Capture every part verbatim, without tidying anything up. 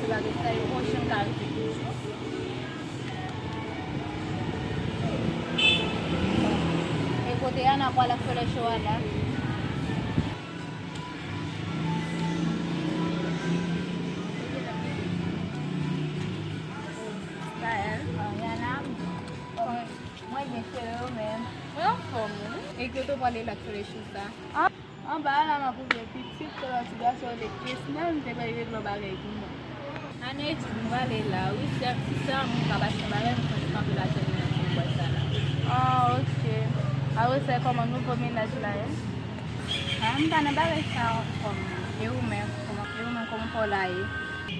Bagay sa yo, bon, jan ka rete toujou. E kote a, n ap pral ak flè cho a la. Style. Yana, mwen byen, cheri, ou menm? Mwen anfòm, wi. E kote w prale la ak flè cho sa? Anba a la, m ap ouvri yon pitit, se yon ti gason rele Kesnel, m te bay regle yon bagay pou mwen. Ann etid, m prale la, wi, sè, si sè a moun ka pase yon bagay, m konn kanpe lajan li nan ti bwat sa la. Ah, ok. Apre sa, kòman nouvo mennaj la ye? Ah, m pa nan bagay sa ankò, mwen. E ou menm, kòman, e ou menm, kòman pa w la ye?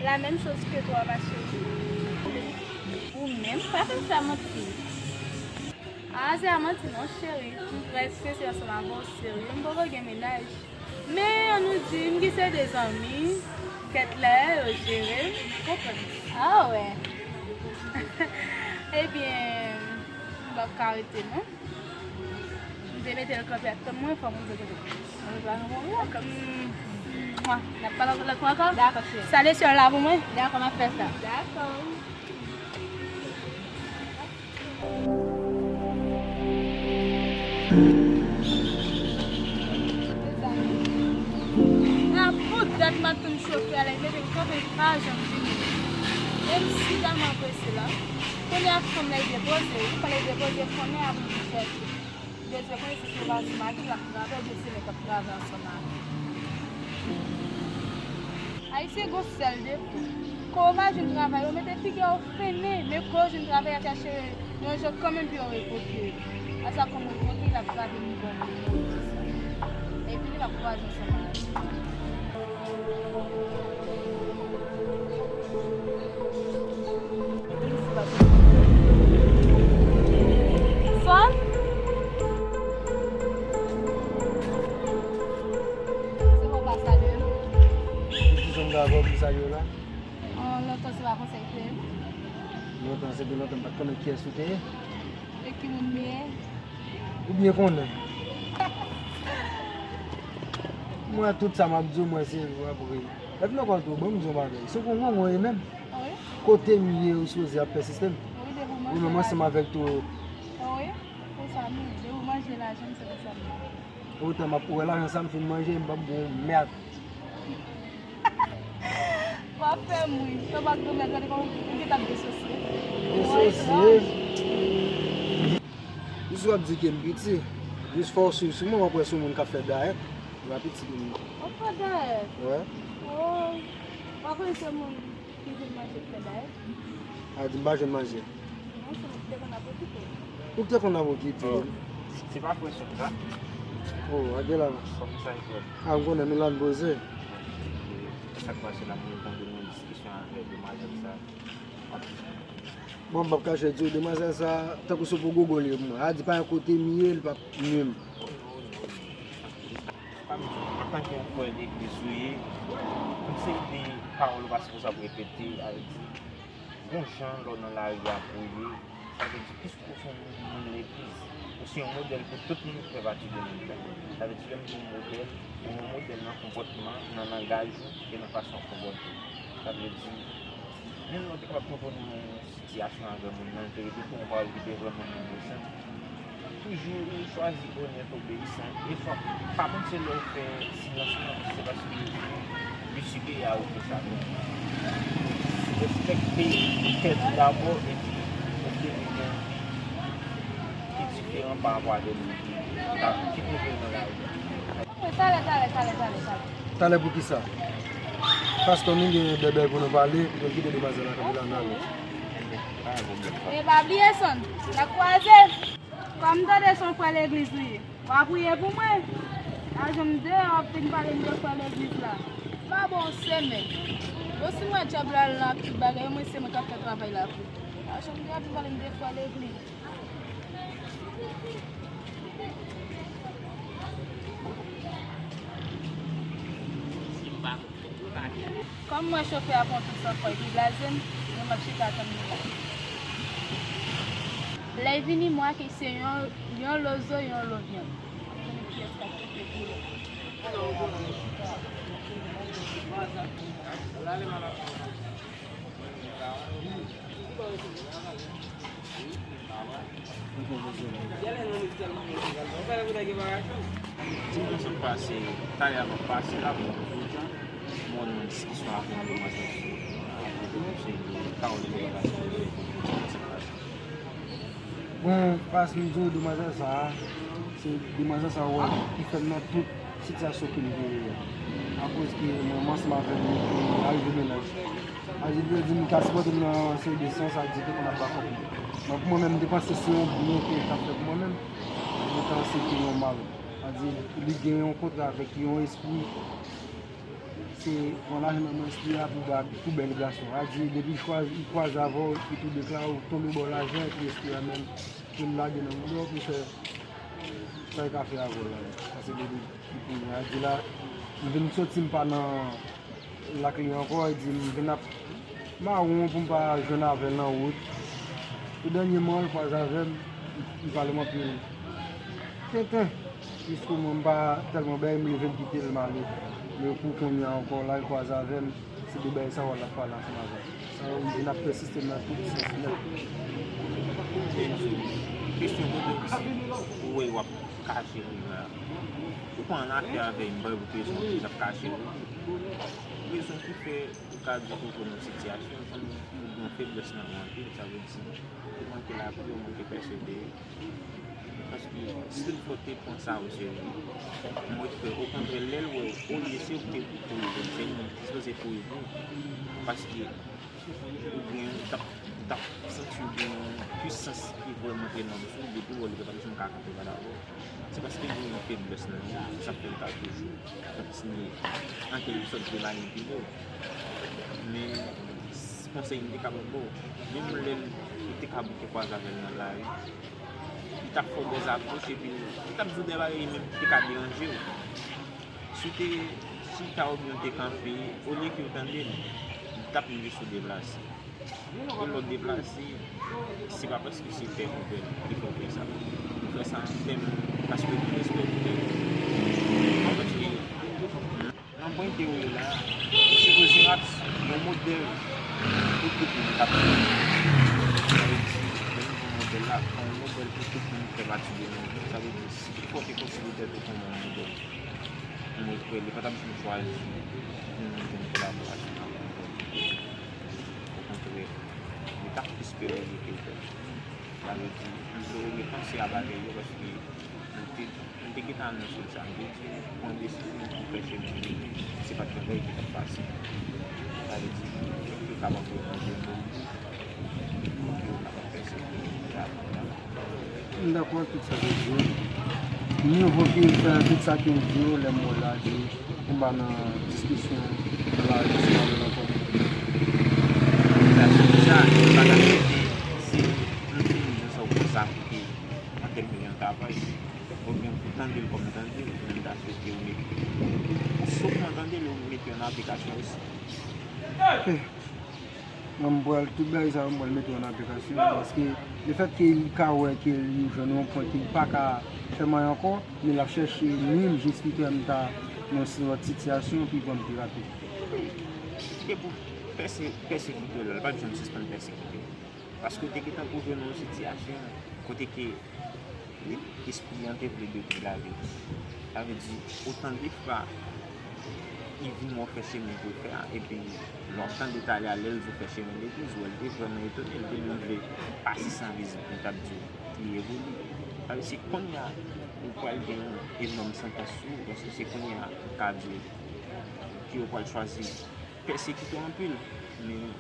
La menm choz ke twa, ma chérie. Ou menm, pa fè m sa manti. Ah, se pa manti non, cheri. M trè sensè ansanm avè w, serye. M poko gen mennaj. Men, ann nou di, m gen se de zanmi, kèt lè, yo jere m, ou konprann. Ah, wè. Ebyen, m p ap ka rete, non. M te mete l kanpe ap tann mwen, fò m rive kote m. Mwen pa nan mwen, wi. Ok, m, mwa. N ap pale lòt fwa ankò? Dakò, cheri. Sale syèl la pou mwen. Dakò, m ap fè sa. Dakò. Mezanmi, la pou dat m ap tann chofè a la, li mete m kanpe, li pa janm vini. Menm si dam nan prese la, kounye a fanm nan depoze, wi, fò l depoze fanm nan apre li chèche. Dezyèm mwen, si se pa sou maten l ap travay, oubyen se nèg k ap travay ansanm avè l. Ayisyen gon sèl defo. Kò w pa jwenn travay, ou mete figi w fennen, men kò w jwenn travay, y ap chache yon jan kanmenm pou yo revoke w. Asa kòm revoke, l ap grabe nivo w pou yo di sa. Epi li p ap kwaze ansanm avè l. Sòn? Se pa w pa salye m? Ki sòn m ta ba w pou m salye w la? An, lontan se pa konsa w te ye. Lontan, se de lontan m pa t konnen kiyès ou te ye. E ki moun m ye? Ou byen konnen. Mwen, tout sa m ap di w, mwen, se apre. Lè vin nan kò tou, ban m di w yon bagay. Se yon ngongon w ye menm. Wi. Kote m ye, ou sipoze ap fè sistèm. Wi, depi w manje lajan. Ou menm ansanm avèk tou. Wi. Konsa m ye. Depi w manje lajan m, se konsa m ye. Otan m ap wè lajan sa m fin manje, m p ap gen yon mèt. W ap fè m ri. Tanbak de mèt, gade kòman ou gentan ap desosye. Desosye? Jis w ap di ke m piti. Jis fò w swiv sou mwen, w ap wè se yon moun k ap fè dayèt. Li pa piti pou mwen. W ap fè dayèt? Wè. Oh. W pa konnen se moun ki vin manje k fè dayèt? A di m pa jwenn manje. Non, se mwen ki te konn ap okipe l. Ou ki te konn ap okipe l? Oh. Se pa fre sou sa? Oh, a gen la. Kòman sa ye, frè? A, m konnen nou la n poze. Sa k pase la, m tande yon diskisyon avèk demwazèl sa. Bon, m p ap kache di w, demwazèl sa, tankou se pou gogo l ye pou mwen. A di pa yon kote m ye, li p ap nwi m. Pa m di w, antanke yon frè legliz ou ye, yon seri de pawòl ou pa sipoze ap repete, a vle di, gon jan lè w nan lari a pou w ye, sa vle di, piske ou se yon moun legliz, ou se yon modèl pou tout moun ki fè pati de legliz la. Sa vle di, lè m di yon modèl, ou yon modèl nan konpòtman, nan langaj ou e nan fason w konpòte w. Sa vle di, menm lè w te kapab twonpe w nan yon sitiyasyon avè moun nan, li te repete yon pawòl ki te vrèman enteresan. Toujou chwazi onèt, obeyisan, e fò pa panse lè w fè silans lan, se paske li siperyè a ou ke sa. Respekte tèt ou dabò, epi ou devni yon moun ki diferan pa rapò a de moun ki, ki twouve l nan lari a. Talè, talè, talè, talè, talè. Talè pou kisa? Pastè, nou gen de bèl pou nou pale, nou kite demwazèl la kanpe la, n ale. E pa bliye, Sòn, n a kwaze. Kòm m tande se yon frè legliz ou ye, w a priye pou mwen. Lajan m deyò, w ap vin pale m de frè legliz la. M pa ba w semèn. Bon, si m wè dyab la al nan ak tout bagay, omwen se mwen k ap fè travay la pou. Lajan m deyò, ap vin pale m de frè legliz. Kòm m wè chofè a pran tout san fò epi blaze m, men m ap chita tann li la. Lè l vini, m wè ke se yon, yon lo zo, yon lo vyann. M konnen kiyès k ap kite pou li. Alò, ou konnen. Mwen sa. Lale mal ap fè w. Dimanch sot pase, talè a m ap pase la, bon, tout jan, m wè nan diskisyon avè yon demwazèl sou, avè yon seri de pawòl de relasyon. Dimanch sot pase. Bon, fason m di w, demwazèl sa a, se demwazèl sa a, wè, ki fè m nan tout sitiyasyon ke m genyen an. Akoz ke mwen, m ansanm avè l depi arive mennaj. Arive di m ka sipòte m nan yon seri de sans, sa di ke konn ap ba kòb. Mwen, pou mwen menm, m te panse se yon byen ke l t ap fè pou mwen menm. Poutan, se te yon mal. Sa di, li gen yon kontra avèk yon espri. Se pran lajan nan men espri a pou ba, pou bèl gason. Sa di, depi l chwazi, li kwaze avè w, li tou deklare w tonbe ba w lajan, epi espri a menm, pou l lage nan mouda w, pou fè sa l ka fè avè w la. Sa se depi pou mwen. Sa di la, m vin soti, m pa nan lak li ankò, li di m vin ap mawon pou m pa jwenn avè l nan wout. Tou dènyèman, l kwaze avè m, li pale m anpil tenten. Piske mwen, m pa tèlman bèy, m leve m kite l, m ale. Men pou kounye a ankò, la, l kwaze avè m, se de bagay sa w al ap pale ansanm avè m. Sa yo vin ap pèsiste nan tout sans nèt. Kesyon kote ou wè w ap kache kounye a. Ou pa annafè avè m, bay ou rezon ki ap kache ou. Rezon ki fè ou ka di ou jwenn yon sitiyasyon, ou gen yon feblès nan men anpil, sa vle di, ou manke lapli, ou manke pèsevere. Paske si l fò te pran sa o serye, mwen kwè, okontrè, lè l wè w, olye se ou ki te pou kouri pou l, se li menm ki sipoze kouri pou ou. Paske ou gen, ou t ap, ou t ap santi w gen yon pwisans ki vrèman enòm sou ou, depi w wè l, li pa t janm ka kanpe pa davò. Se paske l gen yon feblès nan li, sa fè l ka toujou kontinye, an kèlke sòt, de manipile w. Men, konsèy m te ka ba w, menm lè l, ou te ka bouke kwaze avè l nan lari, li t ap fè w dèzapwoch, epi li t ap di w de bagay li menm ki te ka deranje w. Si w te chita oubyen w te kanpe, olye ke w tande l, li t ap menm jis ou deplase. Pou lè w deplase, se pa paske se pè ou pè ki fè w fè sa. Ou fè sa an tèm paske ou gen respè pou tèt ou. Paske nan pwen ke w ye la, ou sipoze ap yon modèl pou tout moun k ap viv. Sa vle di, lè nou di yon modèl la, se yon modèl pou tout moun ki fè pati de nou. Sa vle di, si ou te konsidere tèt ou kòm yon modèl, mwen kwè li pa t ap janm chwazi pou nou jwenn kolaborasyon avè yon pòt. Okontrè, li t ap plis pè ou ke pè. Sa vle di, m te repanse a bagay yo paske m te, m te gentan anonse l sa. M te di, pran desizyon pou fè chemen li. Se pa t yon bagay ki t ap fasil. Sa vle di, yo kapab rerantre nou. M dakò ak tout sa ke w di yo. Mieux vaut ke m fè tout sa ke w di yo lè m wè l la, di m pa nan diskisyon la, diskisyon la ankò. Sa, sa, sa, se, se, nou fini jan sa w konn sa, ki an tèm de yon travay. Oubyen pou tande l kòm tande l, men m ta swete w mete, ou sòlman tande l, ou mete yo nan aplikasyon osi. Ok. Mwen, m pral, tout bagay sa yo, m pral mete yo nan aplikasyon, paske lefètke li ka wè ke li jwenn yon pwen ke li pa ka fè m anyen ankò, men l ap chèche nwi m jis pou m ta nan yon lòt sitiyasyon, pou l pran m pi rapid. Li te pou pèse-, pèsekite w la, li pa t janm sispann pèsekite w. Paske w te gentan pou jwenn nan yon sitiyasyon kote ke li, espri an te vle detwi lavi w. Sa vle di, otan de fwa li vin wè w fè chemen pou l fè a, epi lè w tande talè a, lè l di w fè chemen legliz, ou wè l te vrèman etone, l te menm vle pase san vizit, li t ap di w li evolye. Sa vle di, se kounye a ou pral gen yon enòm santans sou ou, paske se kounye a ou ka di ke yo pral chwazi pèsekite w anpil, men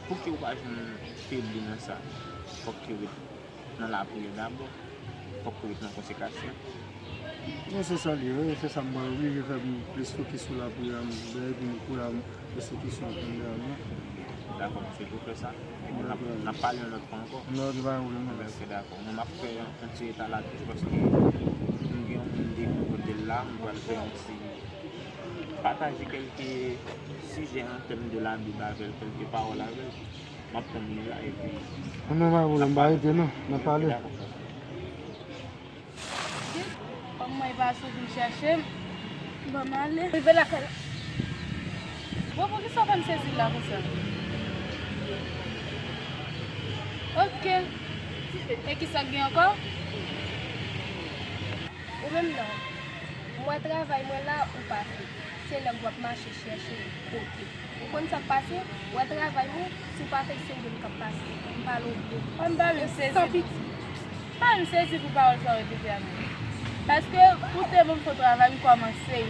pou ke w pa janm febli nan sa, fòk ke w ret nan lapriyè dabò, fòk ke w ret nan konsekrasyon. Non, se sa l ye, wi, se sa m pral oblije fè pou m plis fokis sou lapriyè a, m, epi m kouri a pèsekisyon kounye a, non. Dakò, m swete w fè sa. Epi n ap, n ap pale yon lòt fwa ankò. Non, ok, pa gen pwoblèm, non. Ok, dakò. Mwen, m ap fè yon ti eta la touch paske m gen yon moun depi kote l la, m pral fè yon ti pataje kèlke sijè an tèm de Labib avè l, kèlke pawòl avè l. M ap tann li la, epi. Non, pa gen pwoblèm, pa rete non, n ap pale. Kòm mwen e pa sou vin chèche m, ban m ale. Rive lakay la. Bon, poukisa w fè m sezi la konsa? Ok. E kisa k gen ankò? Ou menm non. M wè travay mwen la, ou pa fè. Se lè w ap mache chèche kote. Ou konn sa k pase? W wè travay mwen, si w pa fè, se ou menm k ap pase. M pale w byen. An m pale, m sezi. San piti. Pa m sezi pou pawòl sa w repete a menm. Paske ou te ban m fo travay, m kòmanse.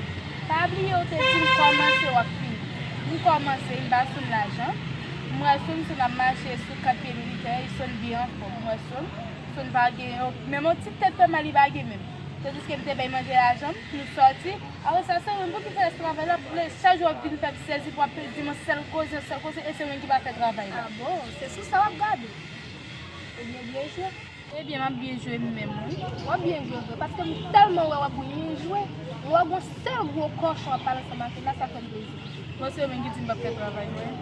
Pa bliye ou te di m kòmanse, w ap fini. M kòmanse, m pa sonn lajan. M wè sonn, sonn ap mache sou kat pye militè, e sonn byen anfòm. M wè sonn, sonn pa gen, menm yon ti tèt fè mal, li pa gen menm. Tandiske m te bay manje lajan m, nou sòti. Apre sa, se ou menm pou ki fè travay la, pou lè chak jou w ap vin fè m sezi, pou w ap di m yon sèl koze, yon sèl koze, e se ou menm ki pa fè travay la. A bon, se sou sa w ap gade? Ebyen, byen jwe. Ebyen, m ap byen jwe m menm, wi. W ap byen jwe vre, paske m tèlman wè w ap byen jwe, m wè w gon sèl gwo kòchon ap pale ansanm avè l la, sa fè m plezi. Bon, se ou menm ki di m p ap fè travay mwen.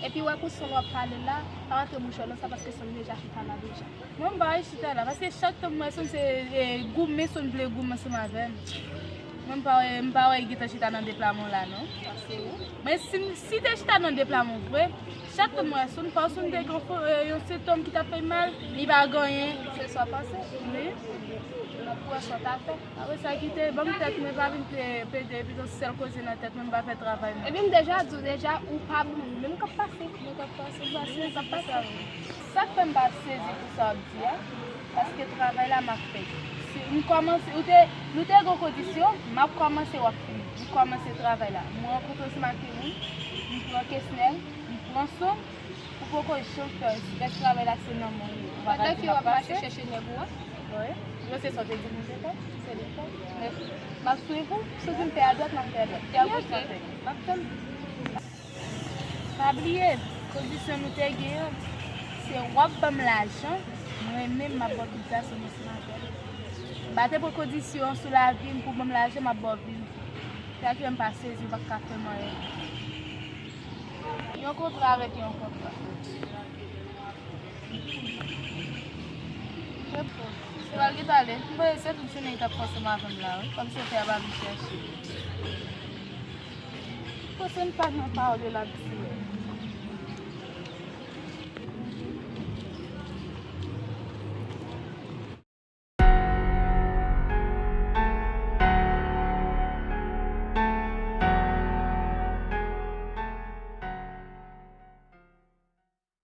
Epi w wè pou sonn w ap pale la, pa rantre bouch ou nan sa, paske sonn deja chita la deja. Mwen, m pa wè chita la, paske chak tan m wè sonn se, e, goumen, sonn vle goumen ansanm avè m. Mwen, m pa wè, m pa wè l gentan chita nan deplamen w la, non. Sa se ou. Men si, si te chita nan deplamen w vre, chak tan m wè sonn, fò sonn te gen yon fo-, e, yon sentòm ki t ap fè l mal, li pa gen anyen. Se sa w panse? Wi. N ap wè sa w ta fè. Apre sa, kite, ban m tèt mwen, pa vin pe-, pede, pito sèl koze nan tèt mwen, m pa fè travay mwen. Ebyen, m deja di w deja, ou pa bon, ou menm k ap pase. Mwen k ap pase, m pase, m ap pase. Sa k fè m pa sezi pou sa w ap di a, paske travay la m ap fè. Si m kòmanse, ou te, nou te gen kondisyon, m ap kòmanse, w ap fini. M kòmanse travay la. M rankontre ansanm ak yon moun, m pran Kesnel, m pran sonn, ou poko janm fè yon ti bèt travay la, se nan men w li ye. Ou pa ka di m ap pase. Pandan ke w ap mache chèche nèg ou an? Wi. Yo se sa w te di m ou te fè, se li fè. Men, m ap swiv ou, si w di m fè adwat, m ap fè adwat. Fè agoch, m ap fè. M ap tann. Pa bliye, kondisyon nou te gen an, se w ap ban m lajan, mwen menm m ap ba w tout gason m ansanm avè l. M pa te pran kondisyon sou lavi m pou w ban m lajan, m ap ba w vi m. Se sa k fè m pa sezi, ou pa ka fè m anyen. Yon kontra rete yon kontra. Se pral gentan ale. M panse se tout jounen li t ap fòse m avè m la, wi. Kòmsi w fè a pa vin chèche. Pase m pa nan pawòl yo l ap di.